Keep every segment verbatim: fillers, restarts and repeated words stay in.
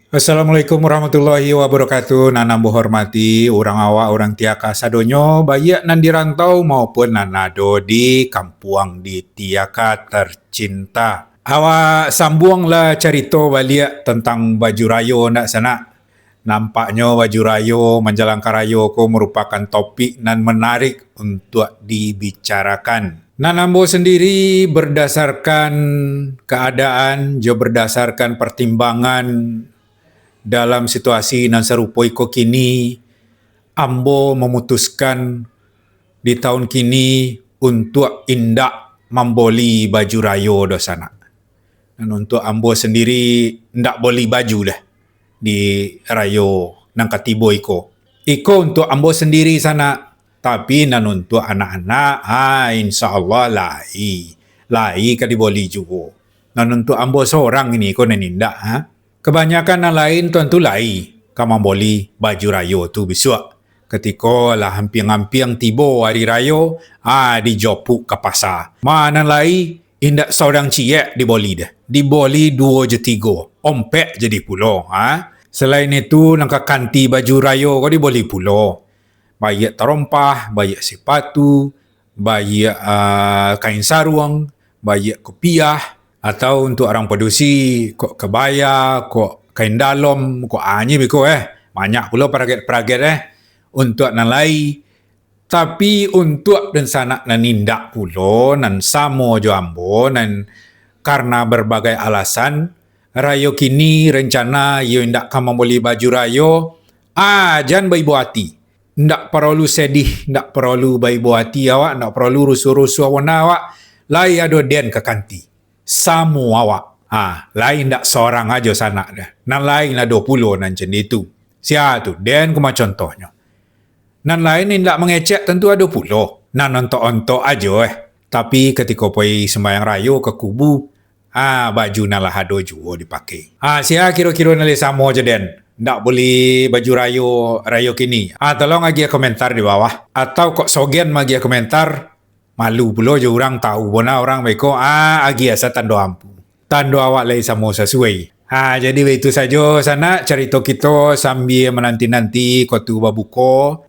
Assalamualaikum warahmatullahi wabarakatuh. Nan ambo hormati urang awak, urang Tiaka sadonyo, baiak nan di rantau maupun nan ado di kampuang di Tiaka tercinta. Awak sambuanglah carito baliak tantang baju rayo, ndak sanak? Nampaknyo baju rayo, manjalang ka rayo ko marupakan topik nan manarik untuak dibicarakan. Nan ambo sandiri, bardasarkan kaadaan jo bardasarkan partimbangan dalam situasi nan sarupo iko kini, ambo mamutuskan di taun kini untuak indak mamboli baju rayo doh, sanak. Nan untuak ambo sandiri, indak boli baju doh di rayo nan ka tibo iko. Iko untuak ambo sandiri, sanak. Tapi nan untuak anak-anak, ha, insya Allah lai, lai ka diboli juo. Nan untuak ambo sorang ini ko nan indak, ha. Kabanyakan nan lain tantu lai ka mamboli baju rayo tu bisuak. Katiko lah ampiang-ampiang tibo ari rayo, ha, dijopuk ka pasa. Ma nan lai, indak sorang ciek diboli doh. Diboli duo jo tigo, ompek jadi pulo, ha. Salain itu, nan ka kanti baju rayo ko diboli pulo. Baiak tarompah, baiak sipatu, baiak, ah, kain saruang, baiak kupiah, atau untuak urang padusi, kok kabaya, kok kain dalom, kok anyi biko, eh. Banyak pulo paraget-paraget, eh. Untuak nan lai. Tapi untuak dunsanak nan indak pulo, nan samo jo ambo, nan karana barbagai alasan, rayo kini rencana iyo indak ka mamboli baju rayo, ah, jan baibo ati. Indak paralu sedih, indak paralu baibo ati awak, indak paralu rusuah-rusuah bana awak, lai ado den ka kanti. Samo awak. Ha, lai indak sorang ajo sanak doh. Nan lain ado pulo nan cando itu. Sia tu, den ko ma contohnyo. Nan lain indak mangecek tantu ado pulo. Nan ontok-ontok ajo, eh. Tapi katiko pai sumbayang rayo ka kubu, ha, baju nan lah ado juo dipakai. Ha, sia kiro-kiro nan lai samo jo den? Ndak boli baju rayo, rayo kini? Ha, tolong agiah komentar di bawah. Atau kok sogen maagiah komentar, malu pulo jo urang tau bona urang beko, ha, agiah sa tando ampu. Tando awak lai samo sasuai. Ha, jadi baitu sajo sanak carito kito sambia mananti-nanti kok tu babuko.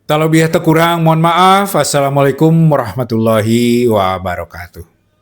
Talabiah takurang, mohon maaf. Assalamualaikum warahmatullahi wabarakatuh.